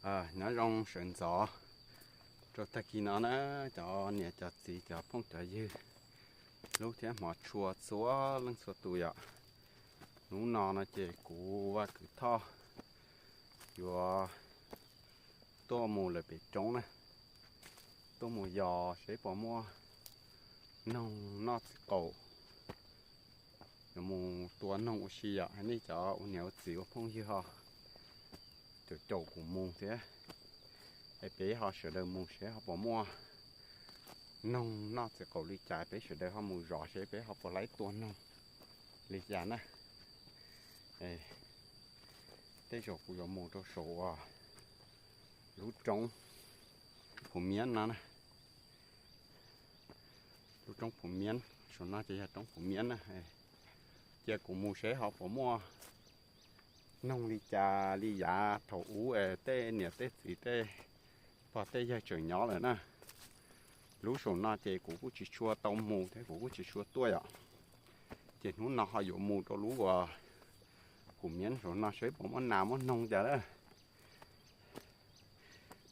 Nyob zoo sawv ntxov rau tag kis no na, cov niam cov txiv cov phooj cov ywg, hlub thiab hmov tshua txhua leej txhua tus yom. Hnub no no ces kuv Vaj Kwv Thoj yuav tuaj mus lawm pem roob na, tuaj mus yos seb puas muaj noog noj txiv qaum, yuav mus tua noog ua si yom. Nej cov ua niam ua txiv ua phooj ywg ho caum caum kuv mus thiab, es peb ho sawv daws mus seb ho puas muaj noog noj txiv qaum li cas, peb sawv daws ho mus zov seb peb ho puas laib tua noog li cas na. Tej zaum kuv yuav mus rau saum lub roob Phu Miab no na. Lub roob Phu Miab, saum no ces yog roob Phu Miab na. Cia kuv mus seb ho puas muaj noog li cas li yav thaum ub es tej niam tej txiv tej pog tej yawg tseem nyob lawm na. Lub saum no ces kuv kuj tsis tshua tau mus thiab kuv kuj tsis tshua tuaj yom. Ces hnub no ho yuav mus rau lub uas Phu Miab saum no seb puas muaj nas muaj noog cas na.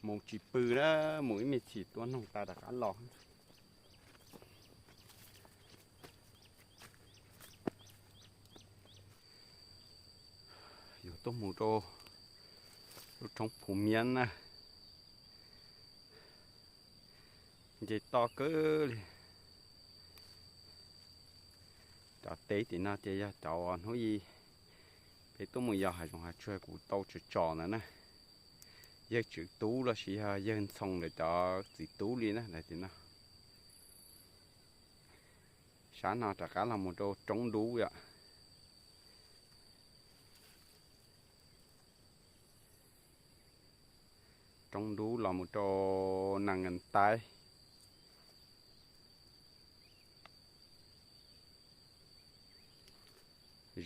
Mus tsis pw na, mus ib me chim tua noog tas rov qab los. Yuav tuaj mus rau lub roob Phu Miab na. Nce toj kawg li. Cov teb tim no ces yog cov hnub i peb tuaj mus yos hav zoov hav tsuag kuv tau tsom tsom ntawd na. Yawg Tswv Tub los sis yog yawg Ntxhoo lawv cov txiv tub li na, lawv tim no. Sab no rov qab los mus rau Roob Dub yom. Roob Dub los mus rau Nas Nkas Taib.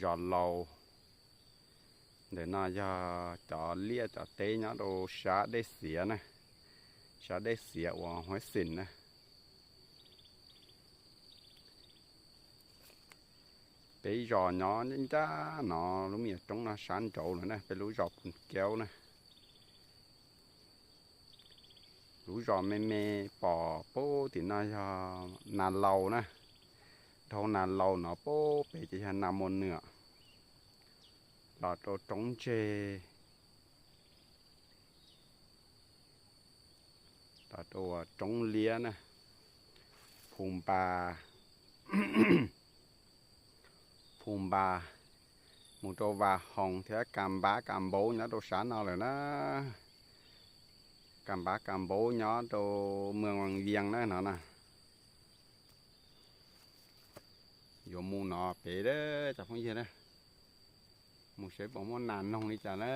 Zos laus ntawm no yog cov liaj cov teb nyob rau sab dej xiav na, sab dej xiav uas Huab Xeem na. Peb zos nyob ncaj ncaj no, lub me nyuam roob no sab nraud lawm na, peb lub zos Phu Kaub na. Lub zos me me pom pub tim no yog Nas Laus na, dhau Nas Laus no pub pem ces yog Nas Muas Nwm, los rau Roob Ntseg, los rau Roob Liab na, Phu Npas, Phu Npas, mus rau Vas Hoos thiab Kas Npab Kas Npaub nyob rau sab no lawm na. Kas Npab Kas Npaub nyob rau Muas Vas Vias na no na. Yuav mus no pem cov phooj ywg na, mus seb puas muaj nas noog li cas na.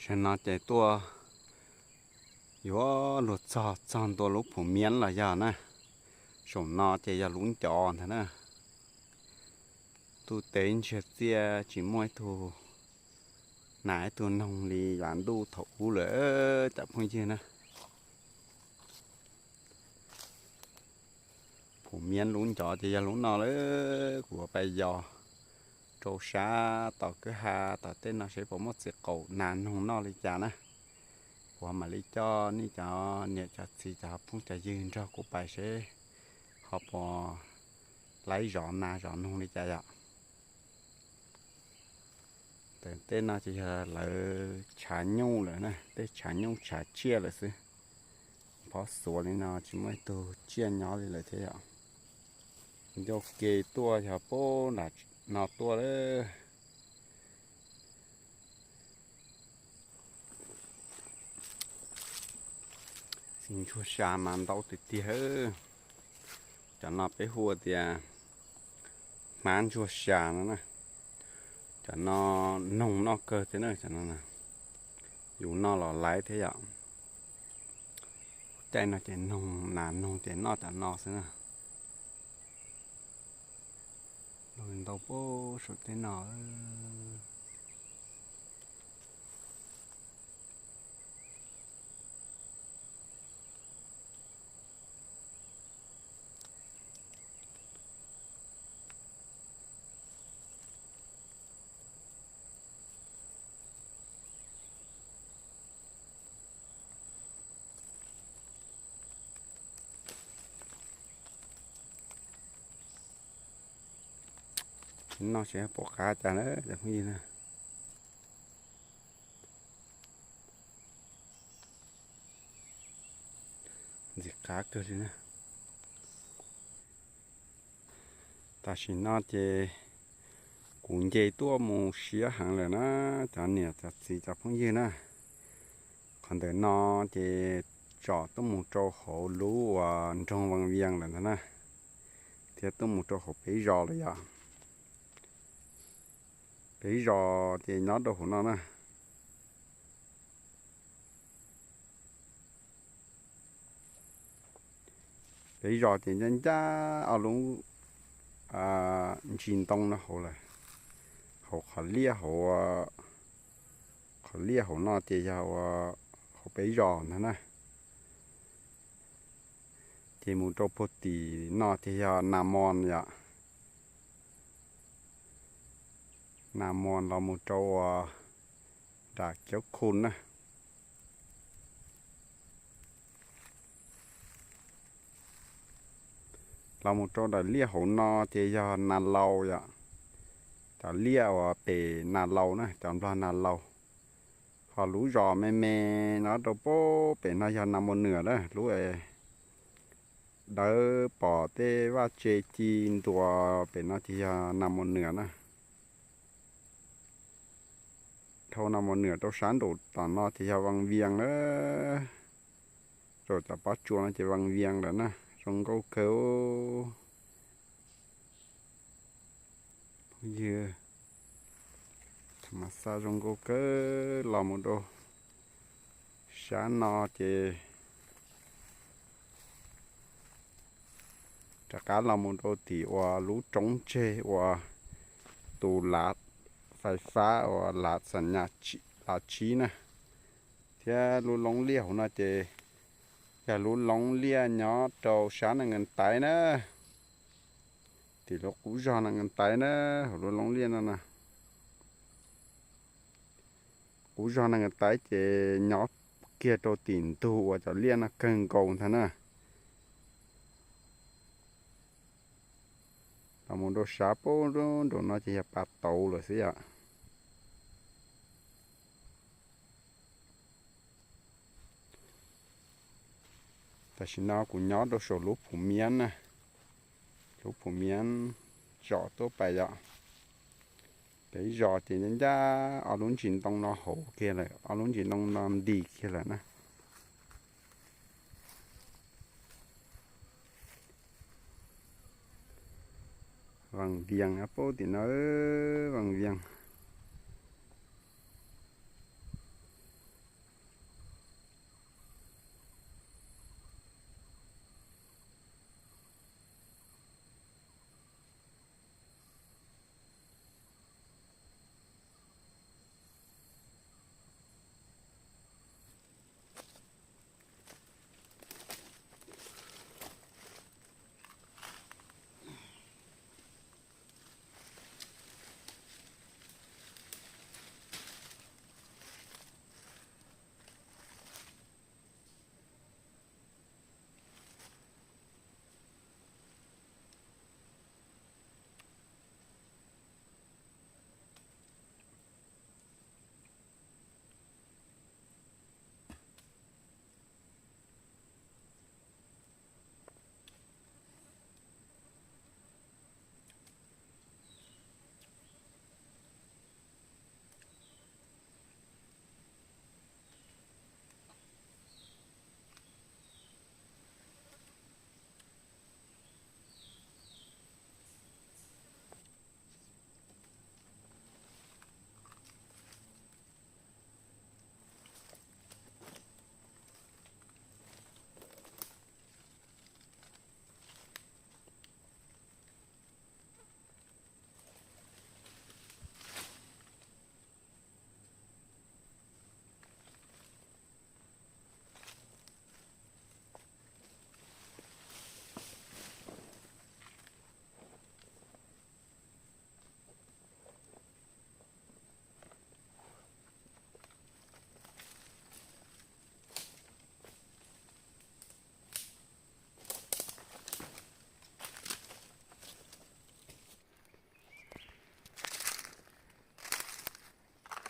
Tam sim no ces tuaj yuav luag txog txog ntua lub Phu Miab los yog na. Saum no ces yog lub ncov ntag na. Ntuj teb ntsiag txiaj tsis muaj ib tug nas ib tug noog li yav ntuj thaum ub lawm cov phooj ywg na. Phu Miab lub ncov ces yog lub no lawm, kuv yuav pais yos rau sab tom kwj ha tom tej no seb puas muaj txiv qaum nas noog noj li cas na. Kuv mam li coj nej cov niam cov txiv cov phooj cov ywg nrog kuv pais seb ho puas laib zov nas zov noog li cas yom. Tej no ces yog lawv tshav nyuj lawm na, tej tshav nyuj tshav tsiaj lawm xwb. Phob xuav li no tsis muaj ib tug tsiaj nyob li lawm thiab yom. Ncauj ke tuaj yog pub nram no tuaj lawm. Txiv ntsuag sa mas ntau tiag tiag. Cov no peb hu tias hmab ntsuag sa no na. Cov no noog noj kawg thiab na, cov no yus noj los laiv thiab yom. Caij no ces noog, nas noog ces noj cov no xwb na. Ntau puag saum tej no. Noj tsis pom qab cas na cov phooj ywg na. Ntxim qab kawg li na. Tam sim no ces kuv nce tuaj mus siab heev lawm na cov niam cov txiv cov phooj ywg na. Qhov ntawm no ces tsom tuaj mus rau hauv lub uas nroog Vaj Vias lawm ntag na, thiab tuaj mus rau hauv peb zos lawm yom. Peb zos ces nyob rau hauv no na. Peb zos ces ncaj ncaj ob lub ntsis ntoo no hauv lawm, hauv qhov liaj hauv, qhov liaj hauv no ces yog ua hauv peb zos ntag na. Ces mus rau puag tim no ces yog Nas Mos yom. Nas Mos los mus rau uas nram Kiaub Khu na. Los mus rau daim liaj hauv no ces yog Nas Laus yom. Cov liaj uas pem Nas Laus na, cov Nplog Nas Laus. Ho lub zos me me no rau puag pem no yog Nas Mos Nwam na, lub dawb pom tej vaj tse ci ntuas pem no ces yog Nas Mos Nwam na. Dhau Nas Mos Nwam rau sab nraum tom no ces yog Vaj Vias lawm. Rau cov pob tsuas no ces Vaj Vias lawm na, zoo nkauj kawg. Phooj ywg, tham mas xaj zoo nkauj kawg. Los mus rau sab no ces rov qab los mus rau tim uas lub roob tseg uas tus lav fais fab uas lav xam nyas lav tsib na. Thiab lub loob liaj hauv no ces yog lub loob liaj nyob rau sab Nas Nkees Taiv na. Tim lub qub zog Nas Nkees Taiv na, hauv lub loob liaj no na. Qub zog Nas Nkees Taiv ces nyob kiag rau tim ntug uas cov liaj no kawg nkaus ntag na. Los mus rau sab puag nraum no ces yog Pas Tauv lawm xwb yom. Tam sim no kuv nyob rau saum lub Phum Miab na, lub Phum Miab tsom tuaj pais yom. Peb zos ces ncaj ncaj ob lub ntsis ntoo no hauv kiag lawm, ob lub ntsis ntoo no nti kiag lawm na. Vaj Vias puag tim no, Vaj Vias.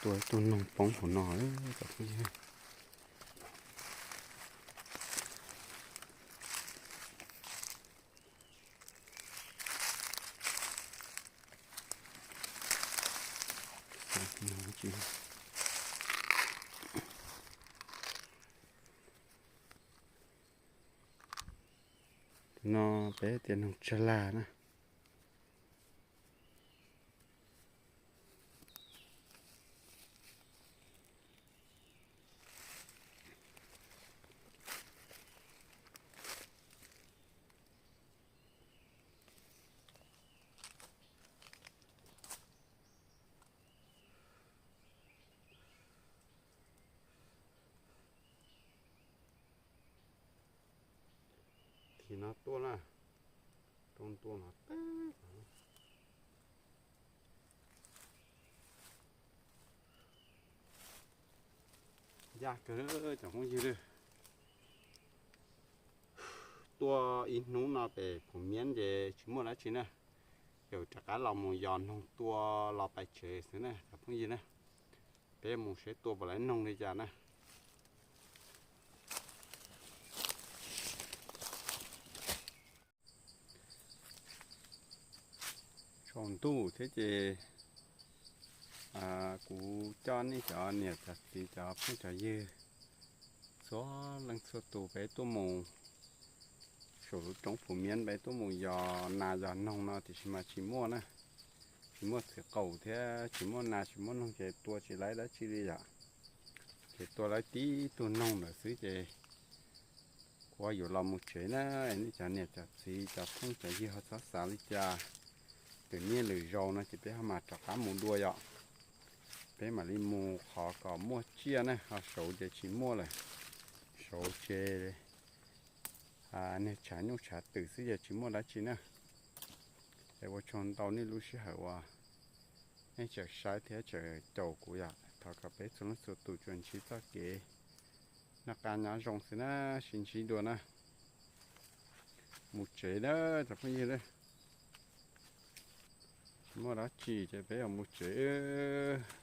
tua ib tug noog poob hauv no lawm cov phooj ywg. No peb tias noog tsag lag na. Thim no tuaj na, rau ntua no teb. Ncaj kawg cov phooj ywg. Tua ib hnub no pem Phuv Miab ces tsis muaj dab tsi na. Yus rov qab los mus yos noog tua los pais tsev xwb na cov phooj ywg na. Peb mus saib tua puas tau noog li cas na. Tsaus ntuj thiab ces kuv coj nej cov niam cov txiv cov phooj cov ywg txhua leej txhua tus peb tuaj mus saum lub roob Phuv Miab, peb tuaj mus yos nas yos noog no tiam sis mas tsis muaj na, tsis muaj txiv qaum thiab tsis muaj nas tsis muaj noog ces tua tsis laib dab tsi li yom. Ces tua laib tib tug noog ntawd xwb ces kuv yuav los mus tsev na. Nej cov niam cov txiv cov phooj cov ywg ho txhob xav li cas. Lwm niaj lwm zaus no ces peb ho mam rov qab mus dua yom. Peb mam li mus qhov kom muaj tsiaj na, ho saud ces tsis muaj lawm. Saud ces niag tshav nyuj tshav twm xwb ces tsis muaj dab tsi na. Es ua tsaug ntau nej lub sij hawm uas nej tseem saib thiab tseem caum kuv yom. Thov kom peb txhua leej txhua tus tsuas ntsib txoj kev noj qab nyob zoo xwb na, sib ntsib dua na. Mus tsev na cov phooj ywg na. Tsis muaj dab tsi ces peb yuav mus tsev.